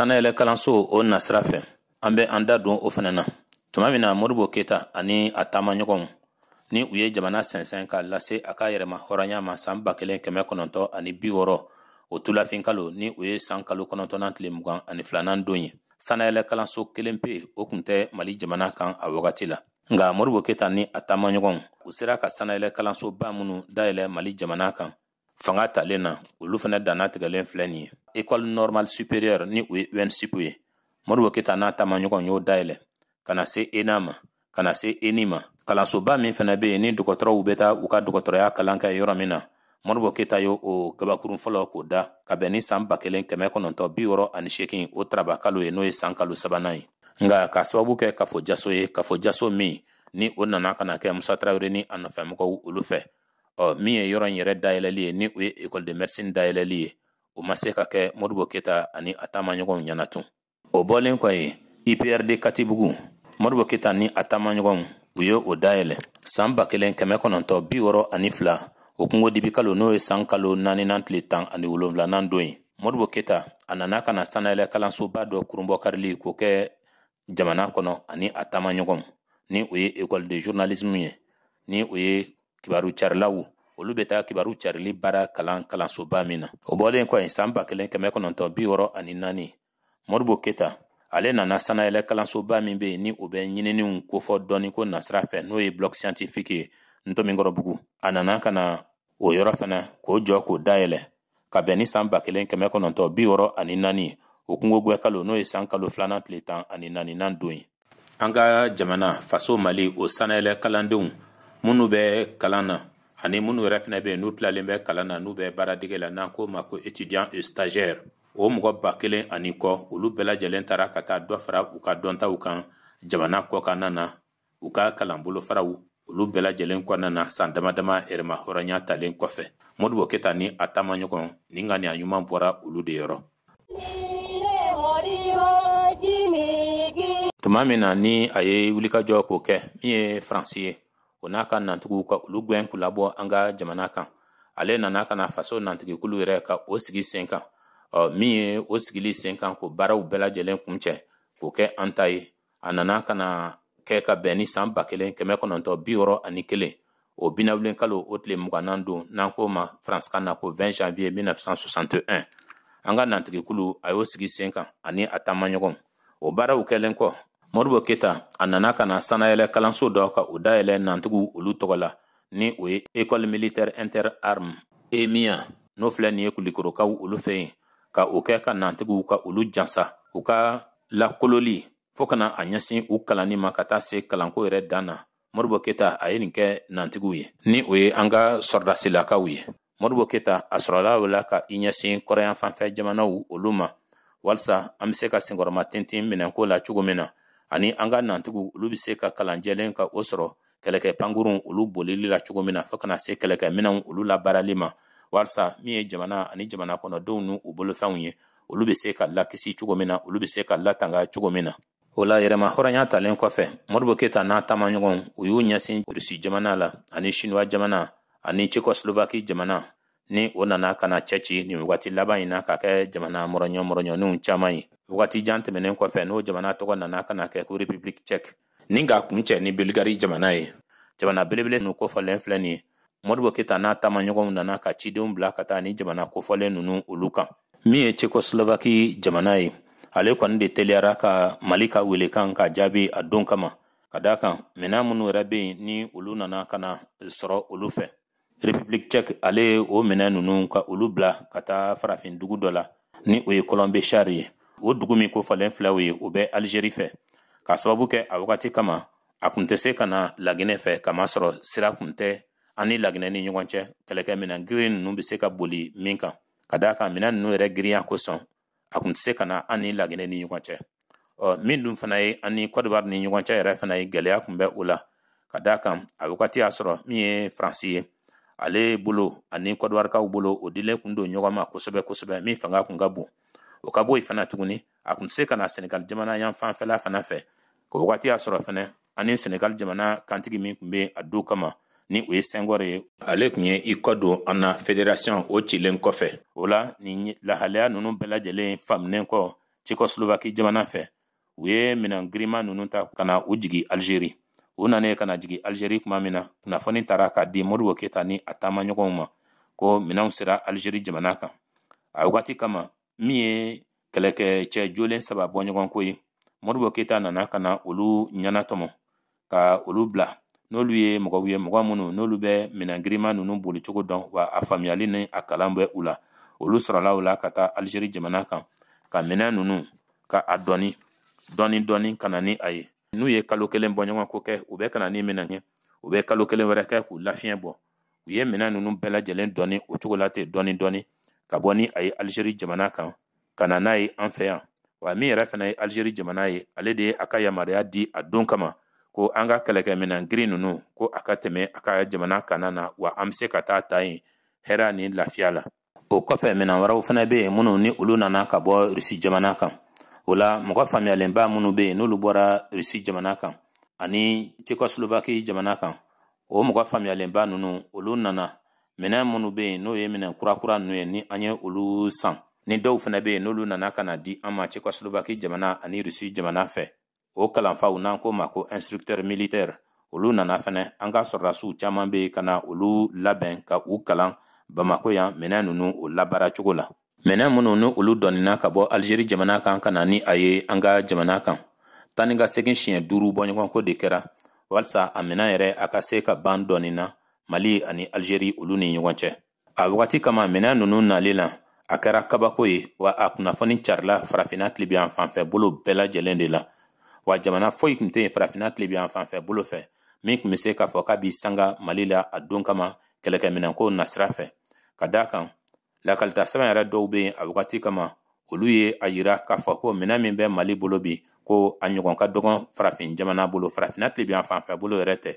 Sanayɛlɛ kalanso o nasira fɛ, an bɛ an da don o fana na tuma min na Modibo Keyita ani a taamaɲɔgɔnw ni u ye jamana sɛnsɛn ka lase a ka yɛrɛma hɔrɔnya ma san 1960, o tulafin kalo, ni o ye san kalo 9nan tile 22nan don ye, sanayɛlɛ kalanso kelen pe o tun tɛ Mali jamana kan a wagati la. Nka Modibo Keyita ni a taamaɲɔgɔnw, u sera ka sanayɛlɛ kalansoba minnu dayɛlɛ Mali jamana kan fanga talen na, olu fana dannatigɛlen filɛ nin ye. École normale supérieure, ni o ye ENSUP ye, Modibo Keyita n'a taamaɲɔgɔn y'o dayɛlɛ, ka na se ENA ma, ka na se ENI ma. Kalansoba min fana bɛ yen ni dɔgɔtɔrɔw bɛ taa u ka dɔgɔtɔrɔya kalan kɛ yɔrɔ min na, Modibo Keyita y'o o gabakurun fɔlɔ k'o da ka bɛn ni san 1968, o taraba kalo ye, n'o ye san kalo sabanan ye. Nka k'a sababu kɛ kafo jaso ye, kafo jaso min ni o nana ka na kɛ Musa Tarawele ni a nɔfɛmɔgɔw olu fɛ, ɔ min ye yɔrɔ in yɛrɛ dayɛlɛli ye, ni o ye école de médecine dayɛlɛli ye, o ma se ka kɛ Modibo Keyita ani a taamaɲɔgɔnw ɲɛna tun. O bɔlen kɔ yen, IPRD Katibugu, Modibo Keyita ni a taamaɲɔgɔnw, u ye o dayɛlɛ san 1962, o kungodibi kalo, n'o ye san kalo naaninan tile 17nan don ye. Modibo Keyita a nana ka na sanayɛlɛ kalansoba dɔ kurunbɔkarili k'o kɛ jamana kɔnɔ ani a taamaɲɔgɔnw, ni o ye école de journalisme ye, ni o ye kibaru carilaw, olu bɛ taa kibaru carili baara kalan kalansoba min na. O bɔlen kɔ yen, san 1964, Modibo Keyita ale nana sanayɛlɛ kalansoba min bɛ yen ni o bɛ ɲininiw kofɔ dɔnniko nasira fɛ, n'o ye bloc scientifique ye Ntomikɔrɔbugu, a nana ka na o yɔrɔ fana k'o jɔ k'o dayɛlɛ ka bɛn ni san 1964, o kungogwɛ kalo, n'o ye san kalo 2nan tile 14nan don ye. An ka jamana faso Mali, o sanayɛlɛ kalandenw minnu bɛ kalan na ani minnu yɛrɛ fana bɛ yen n'u tilalen bɛ kalan na, n'u bɛ baaradege la, n'an k'o ma ko étudiant et stagiaire, o mɔgɔ 1000 ani kɔ, olu bɛɛ lajɛlen taara ka taa dɔ fara u ka dɔntaw kan jamana kɔkanna na, u ka kalanbolofaraw olu bɛɛ lajɛlen kɔnɔna na, san dama dama yɛrɛma hɔrɔnya talen kɔfɛ. Modibo Keyita ni a taamaɲɔgɔn, nin ŋaniya ɲuman bɔra olu de yɔrɔ. Tuma min na ni a ye wulikajɔ k'o kɛ, min ye Faransi ye, o n'a ka nantigiw, ka olu gɛn k'u labɔ an ka jamana kan, ale nana ka na faso nantigikulu yɛrɛ ka o sigi sen kan. Ɔ min ye o sigili sen kan k'o baaraw bɛɛ lajɛlen kuncɛ k'o kɛ an ta ye, a nana ka na kɛ ka bɛn ni san 1961, o binawulen kalo, o tile 20nan don, n'an k'o ma faransikan na ko 20 janvier 1961. An ka nantigikulu, a y'o sigi sen kan ani a taamaɲɔgɔnw. O baaraw kɛlen kɔ, Modibo Keyita a nana ka na sanayɛlɛ kalanso dɔ ka o dayɛlɛ nantigiw olu tɔgɔ la, ni o ye école militaire interarmes EMIA, n'o filɛ nin ye Kulikorokaw olu fɛ yen, ka o kɛ ka nantigiw ka olu jansa u ka lakololi fo ka na a ɲɛsin u kalanni ma ka taa se kalanko yɛrɛ dan na. Modibo Keyita a ye nin kɛ nantigiw ye, ni o ye an ka sɔrɔdasilakaw ye. Modibo Keyita a sɔrɔla o la ka i ɲɛsin kɔrɔyan fanfɛ jamanaw olu ma, walisa an bɛ se ka senkɔrɔma tintin minɛnko la cogo min na, ani an ka nantigiw olu bɛ se ka kalan jɛlen ka o sɔrɔ kɛlɛkɛ pankurun olu bolili la cogo min na, fo kana se kɛlɛkɛminɛnw olu labaarali ma, walisa min ye jamana ani jamana kɔnɔdenw n'u bolofɛnw ye, olu bɛ se ka lakisi cogo min na, olu bɛ se ka latanga cogo min na. O la, yɛrɛma hɔrɔnya talen kɔfɛ, Modibo Keyita n'a taamaɲɔgɔnw, u y'u ɲɛsin Rusi jamana la ani Sinuwa jamana ani Tchécoslovaquie jamana, ni o nana ka na cɛ ci nin wagati laban in na ka kɛ jamana mɔrɔɲɔ mɔrɔɲɔninw caman ye. Wagati jan tɛmɛnen kɔfɛ, n'o jamana tɔgɔ nana ka na kɛ ko République tchèque, ni k'a kuncɛ ni Bulgarie jamana ye. Jamana belebele ninnu kofɔlen filɛ nin ye, Modibo Keyita n'a taamaɲɔgɔnw nana ka cidenw bila ka taa ni jamana kofɔlen ninnu olu kan. Min ye Tchécoslovaquie jamana ye, ale kɔni de teliyara ka Mali ka welekan ka jaabi a don kama, ka d'a kan minɛn minnu yɛrɛ bɛ yen ni olu nana ka na sɔrɔ olu fɛ, République tchèque ale ye o minɛn ninnu ka olu bila ka taa farafin dugu dɔ la, ni o ye Colomb-Béchar ye. O dugu min kofɔlen filɛ, o ye o bɛ Algérie fɛ, k'a sababu kɛ a wagati kama a kun tɛ se ka na Laginɛ fɛ, kamasɔrɔ sira kun tɛ an ni Laginɛ ni ɲɔgɔn cɛ kɛlɛkɛminɛn girin ninnu bɛ se ka boli min kan. Ka d'a kan minɛn ninnu yɛrɛ girinya kosɔn, a kun tɛ se ka na an ni Laginɛ ni ɲɔgɔn cɛ. Ɔ min dun fana ye an ni Côte d'Ivoire ni ɲɔgɔn cɛ yɛrɛ fana ye, gɛlɛya kun bɛ o la, ka d'a kan a wagati y'a sɔrɔ min ye Faransi ye, ale bolo ani Côte d'Ivoirekaw bolo, o dilen kun don ɲɔgɔn ma kosɛbɛ kosɛbɛ, min fanga kun ka bon. O ka bɔ yen fana tuguni, a kun tɛ se ka na Senegal jamana yan fanfɛla fana fɛ, o wagati y'a sɔrɔ fana ani Senegal jamana kantigi min tun bɛ a don kama, ni o ye Senghor ye, ale tun ye i kɔ don an na fédération o cilen kɔfɛ. O la, nin lahalaya ninnu bɛɛ lajɛlen faamunen kɔ Tchécoslovaquie jamana fɛ, u ye minɛn girinman ninnu ta ka na u jigi Algérie. U nanen ka na jigi Algérie tuma min na, kunnafoni taara k'a di Modibo Keyita ni a taamaɲɔgɔnw ma ko minɛnw sera Algérie jamana kan. A wagati kama, min ye kɛlɛkɛcɛ jolen 3 bɔɲɔgɔnko ye, Modibo Keyita nana ka na olu ɲɛnatɔmɔ ka olu bila, n'olu ye mɔgɔw ye, mɔgɔ minnu n'olu bɛ minɛn girinman ninnu bolicogo dɔn, wa a faamuyali ni a kalan bɛ u la. Olu sɔrɔla u la ka taa Algérie jamana kan ka minɛn ninnu ka a dɔɔni dɔɔni dɔɔni ka na ni a ye. N'u ye kalo 1 bɔɲɔgɔnko kɛ, u bɛ ka na ni minɛn ye, u bɛ kalo 1 wɛrɛ kɛ k'u lafiɲɛ bɔ. U ye minɛn ninnu bɛɛ lajɛlen dɔɔni o cogo la ten dɔɔni dɔɔni ka bɔ ni a ye Algérie jamana kan ka na n'a ye an fɛ yan. Wa min yɛrɛ fana ye Algérie jamana ye, ale de ye a ka yamaruya di a don kama ko an ka kɛlɛkɛminɛn girin ninnu ko a ka tɛmɛ a ka jamana kana na, wa an bɛ se ka taa ta yen hɛrɛ ni lafiya la. O kɔfɛ, minɛn wɛrɛw fana bɛ yen minnu ni olu nana ka bɔ Rusi jamana kan. O la, mɔgɔ faamuyalenba minnu bɛ yen n'olu bɔra Rusi jamana kan ani Tchécoslovaquie jamana kan, o mɔgɔ faamuyalenba ninnu, olu nana minɛn minnu bɛ yen n'o ye minɛn kurakura ninnu ye, ni an ye olu san, ni dɔw fana bɛ yen n'olu nana ka na di an ma Tchécoslovaquie jamana ani Rusi jamana fɛ, o kalanfaw n'an ko ma ko instructeur militaire, olu nana fana an ka sɔrɔdasiw caman bɛ yen ka na olu labɛn ka u kalan Bamako yan minɛn ninnu o labaara cogo la. Minɛn minnu ni olu dɔnina ka bɔ Algérie jamana kan ka na ni a ye an ka jamana kan, taa ni ka segin siɲɛ 5 bɔɲɔgɔnko de kɛra walasa a minɛn yɛrɛ a ka se ka ban dɔɔnin na Mali ani Algérie olu ni ɲɔgɔn cɛ. A wagati kama, minɛn ninnu nalen na, a kɛra kabako ye, wa a kunnafoni carila farafinna tilebiyan fanfɛ bolo bɛɛ lajɛlen de la. Wa jamana foyi tun tɛ yen farafinna tilebiyan fanfɛ bolo fɛ min tun bɛ se k'a fɔ k'a b'i sanga Mali la a don kama kɛlɛkɛminɛnko nasira fɛ. Ka d'a kan, lakalita sɛbɛn yɛrɛ dɔw bɛ yen a wagati kama, olu ye a yira k'a fɔ ko minɛn min bɛ Mali bolo bi, ko a ɲɔgɔn ka dɔgɔn farafin jamana bolo, farafinna tilebiyan fanfɛ bolo yɛrɛ tɛ,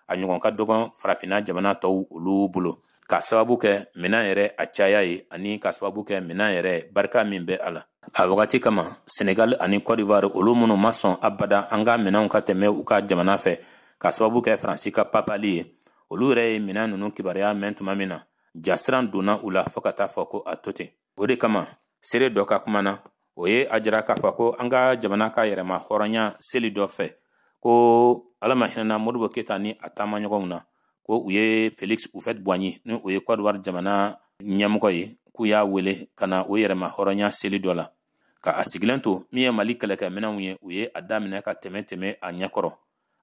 a ɲɔgɔn ka dɔgɔn farafinna jamana tɔw olu bolo, k'a sababu kɛ minɛn yɛrɛ a caya ye ani k'a sababu kɛ minɛn yɛrɛ barika min bɛ a la. A wagati kama, Senegal ani Côte d'Ivoire, olu minnu ma sɔn abada an ka minɛnw ka tɛmɛ u ka jamana fɛ k'a sababu kɛ Faransi ka papali ye, olu yɛrɛ ye minɛn ninnu kibaruya mɛn tuma min na, jasiran donna u la fo ka taa fɔ ko a to ten. O de kama, seere dɔ ka kuma na, o ye a jira k'a fɔ ko an ka jamana ka yɛrɛma hɔrɔnya seli dɔ fɛ, ko Ala ma hinɛna Modibo Keyita ni a taamaɲɔgɔnw na, ko u ye Félix Houphouët-Boigny ni o ye Côte d'Ivoire jamana ɲɛmɔgɔ ye, k'u y'a wele ka na o yɛrɛma hɔrɔnya seli dɔ la. Ka a sigilen to, min ye Mali kɛlɛkɛminɛnw ye, u ye a daminɛ ka tɛmɛ a ɲɛkɔrɔ.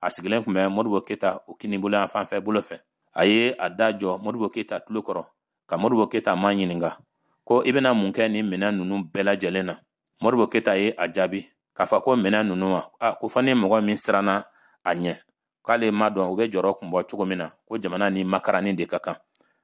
A sigilen tun bɛ Modibo Keyita o kinibolo yan fanfɛ bolo fɛ. A ye a da jɔ Modibo Keyita tulo kɔrɔ ka Modibo Keyita ma ɲininka ko i bɛna mun kɛ nin minɛn ninnu bɛɛ lajɛlen na. Modibo Keyita ye a jaabi k'a fɔ ko minɛn ninnu ma, a ko fɔ ni mɔgɔ min siranna a ɲɛ, k'ale ma dɔn u bɛ jɔyɔrɔ kun bɔ cogo min na, ko jamana ni makarani de ka kan.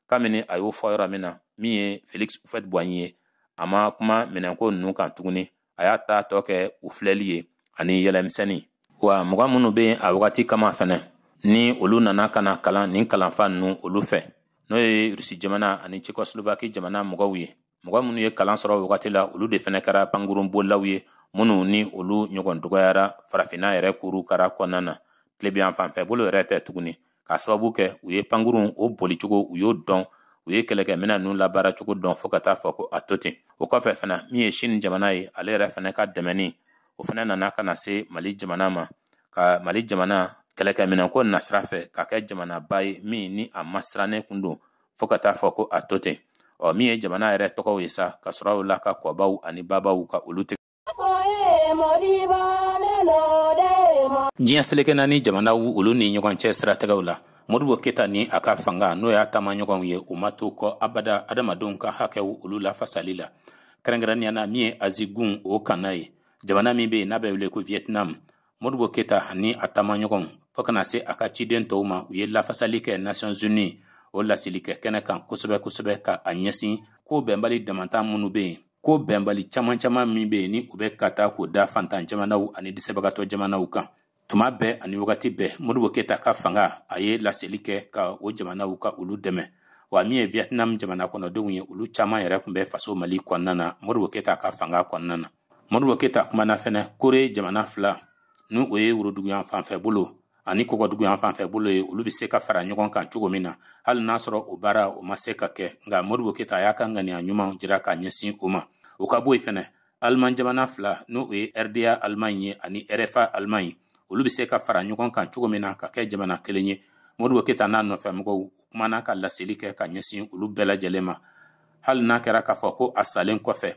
Kabini a y'o fɔ yɔrɔ min na, min ye Félix Houphouët-Boigny ye, a ma kuma minɛnko ninnu kan tuguni, a y'a ta tɔ kɛ u filɛli ye ani yɛlɛmisɛnnin. Wa mɔgɔ minnu bɛ yen a wagati kama fɛnɛ, ni olu nana ka na kalan nin kalanfa ninnu olu fɛ, n'o ye Rusi jamana ani Tchécoslovaquie jamana mɔgɔw ye, mɔgɔ minnu ye kalan sɔrɔ wagati la, olu de fɛnɛ kɛra pankurunbolilaw ye minnu ni olu ɲɔgɔn dɔgɔyara farafinna yɛrɛ kuru kara kɔnɔna na, tilebiyan fanfɛ bolo yɛrɛ tɛ tuguni, k'a sababu kɛ u ye pankurun o bolicogo u y'o dɔn, u ye kɛlɛkɛminɛn ninnu labaara cogo dɔn fo ka taa fɔ ko a to ten. O kɔfɛ fana, min ye Chine jamana ye, ale yɛrɛ fana ka dɛmɛni o fana nana ka na se Mali jamana ma, ka Mali jamana kɛlɛkɛminɛnko nasira fɛ ka kɛ jamanaba ye min ni a masirannen kun don fo ka taa fɔ ko a to ten. Ɔ min ye jamana yɛrɛ tɔgɔw ye sa, ka sɔrɔ o la ka kɔbaw ani babaw ka olu tigɛ. Diɲɛ seleke naani jamanaw olu ni ɲɔgɔn cɛ siratigɛw la, Modibo Keyita ni a ka fanga n'o y'a taamaɲɔgɔnw ye, u ma to kɔ abada adamadenw ka hakɛw olu lafasali la, kɛrɛnkɛrɛnnenya na min ye Azi gun o kanna ye, jamana min bɛ yen n'a bɛ wele ko Vietnam. Modibo Keyita ni a taamaɲɔgɔnw fo kana se a ka ciden tɔw ma, u ye lafasali kɛ Nations Unies o laseli kɛ kɛnɛ kan kosɛbɛ kosɛbɛ, ka a ɲɛsin ko bɛnbali damantan minnu bɛ yen, ko bɛnbali caman caman min bɛ yen ni u bɛ ka taa k'o da fantan jamanaw ani dɛsɛbagatɔ jamanaw kan. Tuma bɛɛ ani wagati bɛɛ, Modibo Keyita ka fanga a ye laseli kɛ ka o jamanaw ka olu dɛmɛ. Wa min ye Vietnam jamana kɔnɔdenw ye, olu caman yɛrɛ tun bɛ faso Mali kɔnɔna na Modibo Keyita ka fanga kɔnɔna na. Modibo Keyita kumana fɛnɛ Kore jamana fila, n'o o ye woroduguyan fanfɛ bolo ani kɔgɔduguyan fanfɛ bolo ye, olu bɛ se ka fara ɲɔgɔn kan cogo min na, hali n'a sɔrɔ o baara o ma se ka kɛ, nka Modibo Keyita y'a ka ŋaniya ɲuman jira k'a ɲɛsin o ma. O ka bɔ yen fɛnɛ, Aliman jamana fila, n'o ye RDA Allemagne ye ani RFA Allemagne, olu bɛ se ka fara ɲɔgɔn kan cogo min na ka kɛ jamana kelen ye. Modibo Keyita n'a nɔfɛmɔgɔw kumana ka laseli kɛ ka ɲɛsin olu bɛɛ lajɛlen ma. Hali n'a kɛra k'a fɔ ko a salen kɔfɛ,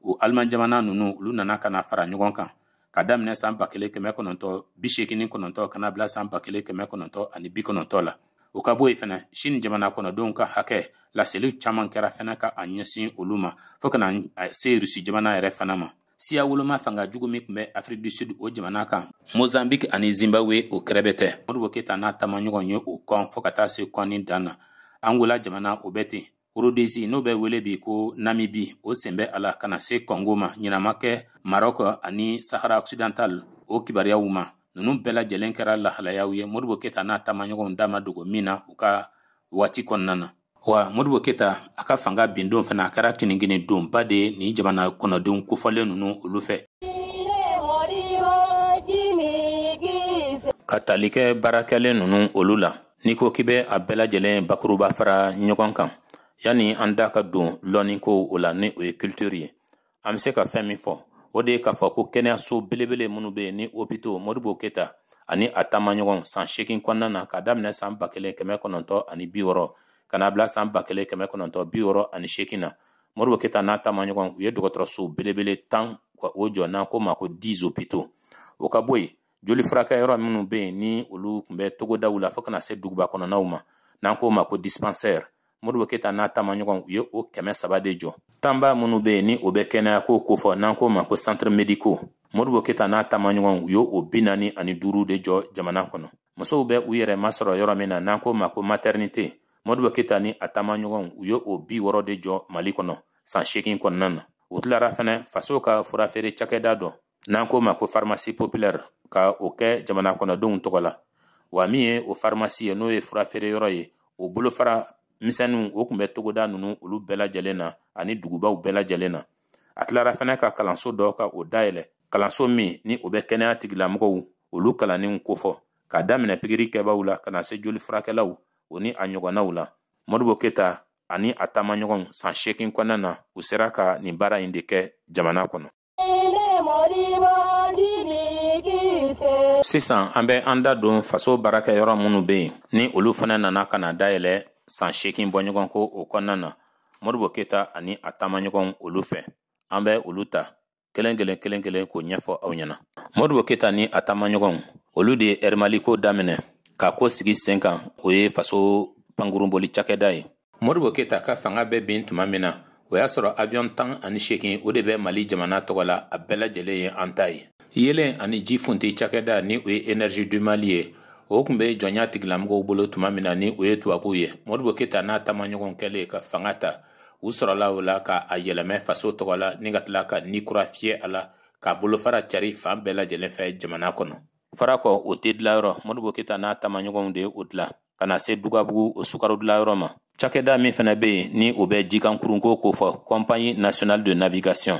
o Aliman jamana ninnu, olu nana ka na fara ɲɔgɔn kan ka daminɛ san 1989 ka na bila san 1990 la. O ka bɔ yen fɛnɛ, Sini jamana kɔnɔdenw ka hakɛ, laseliw caman kɛra fɛnɛ ka a ɲɛsin olu ma, fo ka na se Rusi jamana yɛrɛ fana ma. Siya woloma fanga jugu min tun bɛ Afrique du Sud, o jamana kan, Mozambique ani Zimbabwe, o kɛrɛbɛ tɛ. Modibo Keyita n'a taamaɲɔgɔn ye o kɔn fo ka taa se kɔnni dan na. Angola jamana, o bɛ ten. Rhodésie, n'o bɛ wele bi ko Namibie, o sen bɛ a la ka na se Congo ma. Ɲinama kɛ Maroc ani Sahara occidental, o kibaruyaw ma. Ninnu bɛɛ lajɛlen kɛra lahalayaw ye Modibo Keyita n'a taamaɲɔgɔnw da ma dogo min na u ka waati kɔnɔna na. Wa Modibo Keyita a ka fanga bindon fana, a kɛra kinigini donba de ye nin jamana kɔnɔdenw kofɔlen ninnu olu fɛ. Ka tali kɛ baarakɛlen ninnu olu la, n'i ko k'i bɛ a bɛɛ lajɛlen bakuruba fara ɲɔgɔn kan, yanni an da ka don lɔnni ko o la, ni o ye culture ye, an bɛ se ka fɛn min fɔ, o de ye k'a fɔ ko kɛnɛyaso belebele minnu bɛ yen ni hôpitaux, Modibo Keyita ani a taamaɲɔgɔn, san 8 kɔnɔna na, ka daminɛ san 1960 ka n'a bila san 1968 na, Modibo Keyita n'a taamaɲɔgɔn, u ye dɔgɔtɔrɔso belebele 10 ka o jɔ, n'an ko ma ko 10 hôpitaux. O ka bɔ yen, joli furakɛyɔrɔ minnu bɛ yen ni olu tun bɛ togodaw la fo ka na se duguba kɔnɔnaw ma, n'an k'o ma ko dispensaire, Modibo Keyita n'a taamaɲɔgɔn, u ye o 300 de jɔ. Tanba minnu bɛ yen ni o bɛ kɛnɛyako kofɔ, n'an k'o ma ko centre médicaux, Modibo Keyita n'a taamaɲɔgɔn, u ye o 45 de jɔ jamana kɔnɔ. Musow bɛ u yɛrɛ masɔrɔ yɔrɔ min na, n'an k'o ma ko maternité, Modibo Keyita ni a taamaɲɔgɔnw, u ye o 60 de jɔ Mali kɔnɔ san 8 kɔnɔna na. U tilara fɛnɛ faso ka furafeere cakɛda dɔ, n'an k'o ma ko pharmacie populaire, ka o kɛ jamana kɔnɔdenw tɔgɔ la. Wa min ye o pharmacie ye, n'o ye furafeere yɔrɔ ye, o bolofara misɛnninw, o tun bɛ togoda ninnu olu bɛɛ lajɛlen na ani dugubaw bɛɛ lajɛlen na. A tilara fɛnɛ ka kalanso dɔ ka o dayɛlɛ, kalanso min ni o bɛ kɛnɛya tigilamɔgɔw olu kalanniw kofɔ, k'a daminɛ pikiri kɛbaw la ka na se joli furakɛlaw o ni a ɲɔgɔnnaw la. Modibo Keyita ani a taamaɲɔgɔnw, san 8 kɔnɔna na, u sera ka nin baara in de kɛ jamana kɔnɔ. Sisan an bɛ an da don faso baarakɛyɔrɔ minnu bɛ yen ni olu fana nana ka na dayɛlɛ san 8 bɔɲɔgɔn ko o kɔnɔna na, Modibo Keyita ani a taamaɲɔgɔnw olu fɛ. An bɛ olu ta kelen kelen kelen kelen k'o ɲɛfɔ aw ɲɛna. Modibo Keyita ni a taamaɲɔgɔnw, olu de ye Air Mali ko daminɛ k'a ko sigi sen kan, o ye faso pankurunboli cakɛda ye. Modibo Keyita ka fanga bɛ bin tuma min na, o y'a sɔrɔ avion 18, o de bɛ Mali jamana tɔgɔ la, a bɛɛ lajɛlen ye an ta ye. Yelen ani ji funti cakɛda, ni o ye Énergie du Mali ye, o tun bɛ jɔnya tigilamɔgɔw bolo tuma min na, ni o ye tubabuw ye, Modibo Keyita n'a taamaɲɔgɔnw kɛlen ka fanga ta, u sɔrɔla o la ka a yɛlɛmɛ faso tɔgɔ la ni ka tila ka ni kura fiyɛ a la, k'a bolofara cari fan bɛɛ lajɛlen fɛ jamana kɔnɔ. Farakɔ, o te dilanyɔrɔ, Modibo Keyita n'a taamaɲɔgɔnw de ye o dilan, ka na se Dugabugu, o sukaro dilanyɔrɔ ma. Cakɛda min fana bɛ yen ni o bɛ jikankurunko kofɔ, Compagnie nationale de navigation,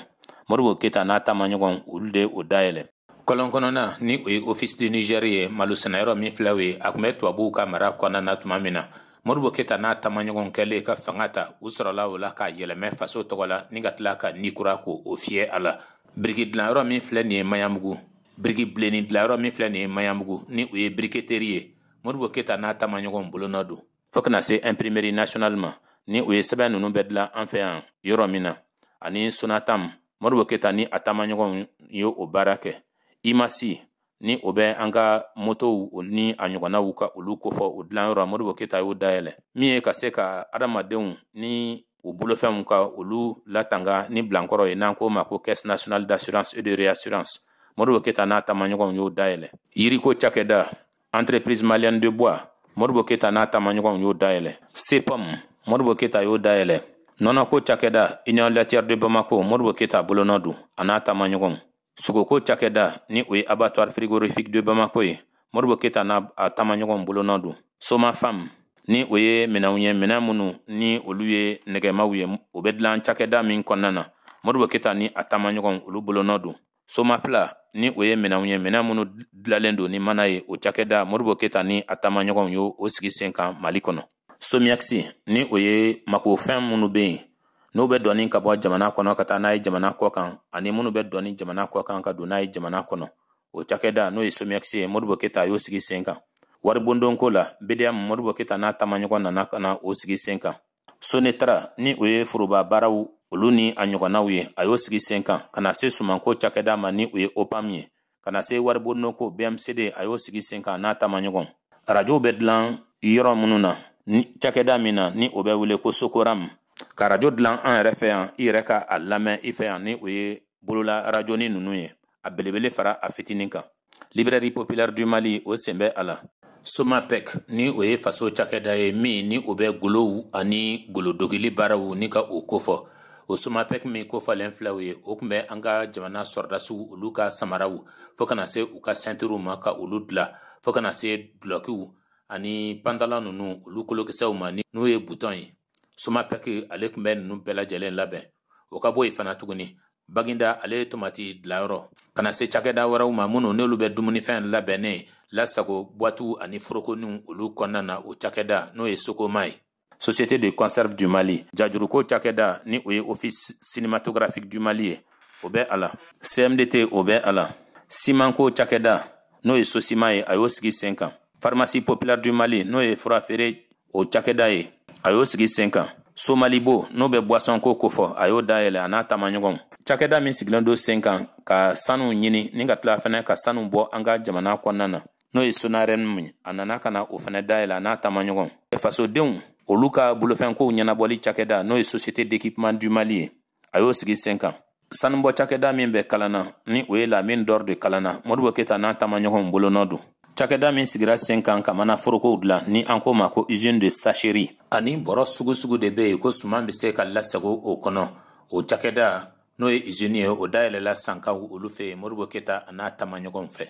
Modibo Keyita n'a taamaɲɔgɔnw, olu de o dayɛlɛ. Kɔlɔn kɔnɔna, ni o ye Office du Niger ye, malo sɛnɛyɔrɔ min filɛ o ye, a tun bɛ tubabuw ka mara kɔnɔna na tuma min na, Modibo Keyita n'a taamaɲɔgɔnw kɛlen ka fanga ta, u sɔrɔla o la k'a yɛlɛmɛ faso tɔgɔ la ni ka tila ka ni kura k'o o fiyɛ a la. Biriki dilanyɔrɔ min filɛ nin ye Maɲanbugu, biriki bilenni dilanyɔrɔ min filɛ nin ye Maɲanbugu, ni o ye briqueterie ye, Modibo Keyita n'a taamaɲɔgɔnw bolonɔ don. Fo kana se Imprimerie nationale ma, ni o ye sɛbɛn ninnu bɛɛ dilan an fɛ yan yɔrɔ min na, ani Sonatam, Modibo Keyita ni a taamaɲɔgɔnw ye o baara kɛ. Imasi, ni o bɛ an ka motow ni a ɲɔgɔnnaw ka olu kofɔ, o dilanyɔrɔ, Modibo Keyita y'o dayɛlɛ. Min ye ka se ka adamadenw ni u bolofɛnw ka olu latanga ni bilankɔrɔ ye, n'an k'o ma ko Caisse nationale d'assurance et de réassurance, Modibo Keyita n'a taamaɲɔgɔnw y'o dayɛlɛ. Yiriko cakɛda, Entreprise malienne de bois, Modibo Keyita n'a taamaɲɔgɔnw y'o dayɛlɛ. CEPOM, Modibo Keyita y'o dayɛlɛ. Nɔnɔko cakɛda, Union laitière de Bamako, Modibo Keyita bolonɔ don a n'a taamaɲɔgɔnw. Sogoko cakɛda, ni o ye Abattoir frigorifique de Bamako ye, Modibo Keyita n'a a taamaɲɔgɔnw bolonɔ don. Somafam, ni o ye minɛnw ye, minɛn minnu ni olu ye nɛgɛmaw ye, o bɛ dilan cakɛda min kɔnɔna na, Modibo Keyita ni a taamaɲɔgɔnw, olu bolonɔ don. Somapla, ni o ye minɛnw ye, minɛn minnu dilanlen don ni mana ye, o cakɛda, Modibo Keyita ni a taamaɲɔgɔnw y'o o sigi sen kan Mali kɔnɔ. Somiaxi, ni o ye makofɛn minnu bɛ yen N'u bɛ dɔnni ka bɔ jamana kɔnɔ ka taa n'a ye jamana kɔ kan, ani minnu bɛ dɔnni jamana kɔ kan ka don n'a ye jamana kɔnɔ, o cakɛda n'o ye SOMIEX ye, Modibo Keyita y'o sigi sen kan. Waribondonko la, BDM, Modibo Keyita n'a taamaɲɔgɔn nana ka na o sigi sen kan. Sonetra, ni o ye foroba baaraw olu ni a ɲɔgɔnnaw ye, a y'o sigi sen kan, ka na se sumanko cakɛda ma ni o ye OPAM ye, ka na se waribondonko BMCD, a y'o sigi sen kan n'a taamaɲɔgɔn. Arajow bɛ dilan yɔrɔ minnu na, ni cakɛda min na ni o bɛ wele ko Sokoram, ka arajo dilan an yɛrɛ fɛ yan, i yɛrɛ ka a lamɛn i fɛ yan, ni o ye bolola arajoni ninnu ye, a belebele fara a fitinin kan. Librairie populaire du Mali, o sen bɛ a la. Somapec, ni o ye faso cakɛda ye min ni o bɛ golow ani golodogili baaraw ni ka o kofɔ, o Somapec min kofɔlen filɛ, o ye o tun bɛ an ka jamana sɔrɔdasiw olu ka samaraw, fo kana se u ka sɛntiriw ma ka olu dilan, fo kana se dulɔkiw ani pantalon ninnu olu kolokisɛw ma, n'o ye butɔn ye. Somapec ale tun bɛ ninnu bɛɛ lajɛlen labɛn. O ka bɔ yen fana tuguni, Baginda ale ye tomati dilanyɔrɔ, ka na se cakɛda wɛrɛw ma minnu n'olu bɛ dumunifɛn labɛnnen lasago boîtew ani forokoniw olu kɔnɔna na, o cakɛda n'o ye Sokoma ye. Société de conserve du Mali, jajuruko cakɛda ni o ye Office cinématographique du Mali ye, o bɛ a la. CMDT, o bɛ a la. Simanko cakɛda n'o ye Sosima ye, a y'o sigi sen kan. Pharmacie populaire du Mali, n'o ye fura feere o cakɛda ye, a y'o sigi sen kan. Somalibo, n'o bɛ boisson ko kofɔ, a y'o dayɛlɛ a n'a taamaɲɔgɔnw. Cakɛda min sigilen don sen kan ka sanu ɲini ni ka tila fɛnɛ ka sanu bɔ an ka jamana kɔnɔna na, n'o ye Sonarɛmu ye, a nana ka na o fɛnɛ dayɛlɛ a n'a taamaɲɔgɔnw. Fasodenw olu ka bolofɛnkow ɲɛnabɔli cakɛda, n'o ye Société d'équipement du Mali ye, a y'o sigi sen kan. Sanubɔ cakɛda min bɛ Kalana, ni o ye la mine d'or de Kalana, Modibo Keyita n'a taamaɲɔgɔnw bolonɔ don. Cakɛda min sigira sen kan ka mana forokow dilan, ni an ko ma ko usine de sacherie, ani bɔrɔ sugu sugu de bɛ yen ko suman bɛ se ka lasago o kɔnɔ, o cakɛda n'o ye usine ye, o dayɛlɛla Sankaw olu fɛ yen, Modibo Keyita a n'a taamaɲɔgɔnw fɛ.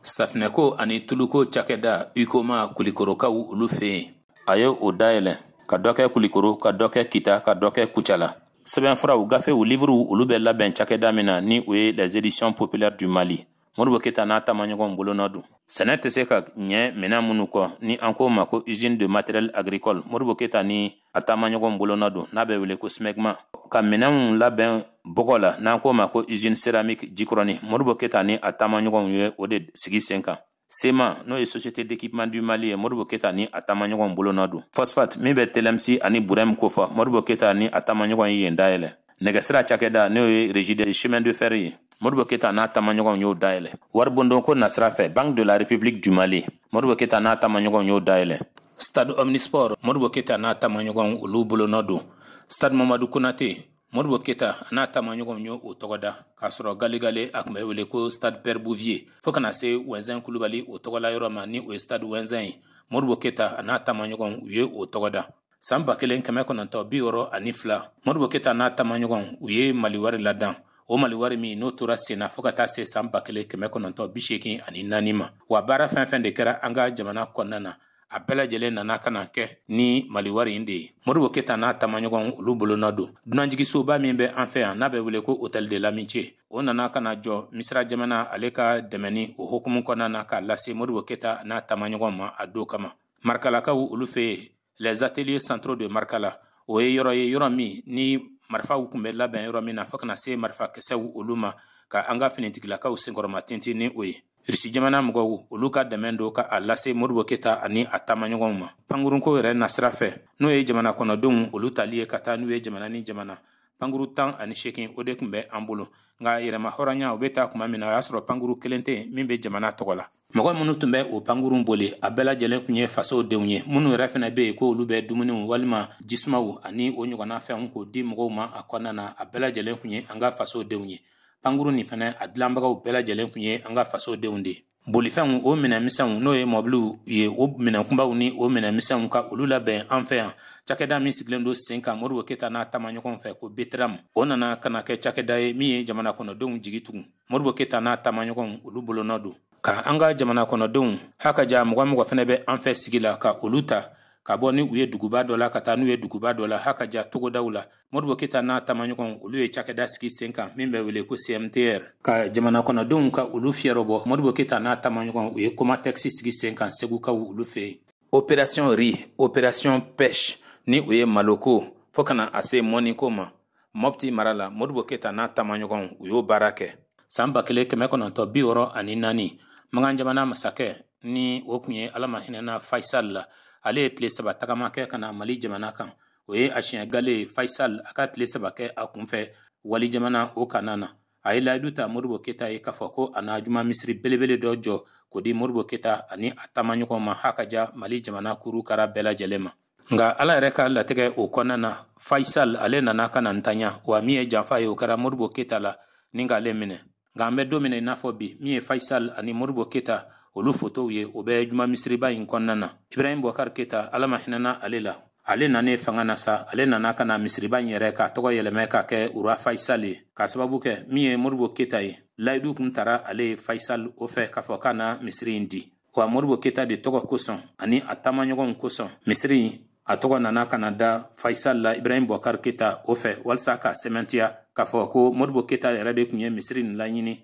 Safinɛko ani tuluko cakɛda Ukoma, Kulikorokaw olu fɛ yen, a ye o dayɛlɛ, ka dɔ kɛ Kulikoro, ka dɔ kɛ Kita, ka dɔ kɛ Kucala. Sɛbɛnfuraw, gafew, livrew olu bɛ labɛn cakɛda min na, ni o ye les Éditions populaires du Mali, Modibo Keyita n'a taamaɲɔgɔnw bolonɔ don. Sɛnɛ tɛ se ka ɲɛ minɛn minnu kɔ, ni an ko ma ko usine de matériel agricole, Modibo Keyita ni a taamaɲɔgɔnw bolonɔ don, n'a bɛ wele ko SMEGMA. Ka minɛnw labɛn bɔgɔ la, n'an ko ma ko usine céramique Jikɔrɔni, Modibo Keyita ni a taamaɲɔgɔnw ye o de sigi sen kan. SEMA, n'o ye Société d'équipement du Mali ye, Modibo Keyita ni a taamaɲɔgɔnw bolonɔ don. Phosphate min bɛ Telemsi ani Burɛm kofɔ, Modibo Keyita ni a taamaɲɔgɔn ye yen dayɛlɛ. Nɛgɛsira cakɛda, n'o ye Régie des chemins de fer ye, Modibo Keyita n'a taamaɲɔgɔnw y'o dayɛlɛ. Waribondonko nasira fɛ, Banque de la République du Mali, Modibo Keyita n'a taamaɲɔgɔnw y'o dayɛlɛ. Stade Omnisport, Modibo Keyita n'a taamaɲɔgɔnw olu bolonɔ don. Stade Mamadu Konate, Modibo Keyita n'a taamaɲɔgɔnw y'o o tɔgɔ da, k'a sɔrɔ Galegale a tun bɛ wele ko Stade Père Bouvier, fo kana se Wɛnzɛn Kulubali o tɔgɔla yɔrɔ ma, ni o ye Stade Wɛnzɛn ye, Modibo Keyita a n'a taamaɲɔgɔnw u ye o tɔgɔ da. San 1962, Modibo Keyita n'a taamaɲɔgɔnw u ye Mali wari ladan, o Mali wari min n'o tora senna fo ka taa se san 1984 ma. Wa baara fɛn fɛn de kɛra an ka jamana kɔnɔna na, a bɛɛ lajɛlen nana ka na kɛ ni Mali wari in de ye. Modibo Keyita n'a taamaɲɔgɔnw olu bolonɔ don. Dunanjigisoba min bɛ an fɛ yan, n'a bɛ wele ko Hôtel de l'Amitié, o nana ka na jɔ Misira jamana ale ka dɛmɛni o hukumu kɔnɔna na, k'a lase Modibo Keyita n'a taamaɲɔgɔnw ma a don kama. Marikalakaw olu fɛ yen, les Ateliers centraux de Markala, o ye yɔrɔ ye, yɔrɔ min ni marifaw tun bɛ labɛn yɔrɔ min na, fo kana se marifakisɛw olu ma, ka an ka finitigilakaw senkɔrɔma tintin ni o ye. Irisi jamana mɔgɔw olu ka dɛmɛ don ka a lase Modibo Keyita ani a taamaɲɔgɔnw ma. Pankurunko yɛrɛ nasira fɛ, n'o ye jamana kɔnɔdenw olu tali ye ka taa n'u ye jamana ni jamana, pankuru 18, o de tun bɛ an bolo. Nka yɛrɛma hɔrɔnya o bɛ taa tuma min na, o y'a sɔrɔ pankuru kelen tɛ min bɛ jamana tɔgɔ la. Mɔgɔ minnu tun bɛ o pankurun boli, a bɛɛ lajɛlen tun ye fasow denw ye, minnu yɛrɛ fana bɛ yen ko olu bɛ dumuniw walima jisumaw ani o ɲɔgɔnna fɛnw k'o di mɔgɔw ma a kɔnɔna na, a bɛɛ lajɛlen tun ye an ka faso denw ye. Pankuru nin fana, a dilanbagaw bɛɛ lajɛlen tun ye an ka faso denw de ye. Bolifɛnw, o minɛnmisɛnw, n'o ye mɔbiliw ye, o minɛn kunbaw ni o minɛnmisɛnw, ka olu labɛn an fɛ yan, cakɛda min sigilen don sen kan Modibo Keyita n'a taamaɲɔgɔnw fɛ ko Betram, o nana ka na kɛ cakɛda ye min ye jamana kɔnɔdenw jigi tugun. Modibo Keyita n'a taamaɲɔgɔnw olu bolonɔ don ka an ka jamana kɔnɔdenw haka ja. Mɔgɔ mɔgɔ fɛnɛ bɛ an fɛ sigi la, ka olu ta ka bɔ ni u ye duguba dɔ la ka taa n'u ye duguba dɔ la, haka ja togodaw la, Modibo Keyita n'a taamaɲɔgɔnw olu ye cakɛda sigi sen kan min bɛ wele ko CMTR. Ka jamana kɔnɔdenw ka olu fiyɛrɔ bɔ, Modibo Keyita n'a taamaɲɔgɔnw u ye Comatex sigi sen kan Segukaw olu fɛ yen. Opération riz, opération pêche, ni o ye maloko, fo kana a se mɔniko ma. Mɔpti mara la, Modibo Keyita n'a taamaɲɔgɔnw, u y'o baara kɛ. San 1964, Makan jamana masakɛ ni o tun ye, Ala ma hinɛna Faisal la, ale ye tile 3 tagama kɛ ka na Mali jamana kan. O ye a siɲɛ gale ye Faisal a ka tile 3 kɛ a kunfɛ wali jamana o kana na. A ye layidu ta Modibo Keyita ye k'a fɔ ko a na juma misiri belebele dɔ jɔ k'o di Modibo Keyita ani a taamaɲɔgɔnw ma, ha ka ja Mali jamana kuru kara bɛɛ lajɛlen ma. Nka Ala yɛrɛ ka latigɛ o kɔnɔna na, Faisal ale nana ka na ntanya, wa min ye janfa ye, o kɛra Modibo Keyita la ni k'ale minɛ. Nka an bɛ don min na i n'a fɔ bi, min ye Faisal ani Modibo Keyita olu fotow ye, o bɛ juma misiriba in kɔnɔna na. Ibrahim Boubacar Keyita, Ala ma hinɛna ale la, ale nanen fanga na sa, ale nana ka na misiriba in yɛrɛ k'a tɔgɔ yɛlɛmɛ k'a kɛ Roi Faisal ye, k'a sababu kɛ min ye Modibo Keyita ye, layidu kun tara ale ye Faisal o fɛ k'a fɔ k'a na misiri in di. Wa Modibo Keyita de tɔgɔ kosɔn ani a taamaɲɔgɔnw kosɔn, misiri in a tɔgɔ nana ka na da Faisal la, Ibrahim Boubacar Keyita o fɛ, walisa k'a sɛmɛntiya k'a fɔ ko Modibo Keyita yɛrɛ de tun ye misiri nin laɲini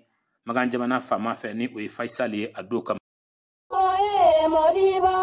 Makan jamana faama fɛ, ni o ye Faisal ye a don kama. Modibo.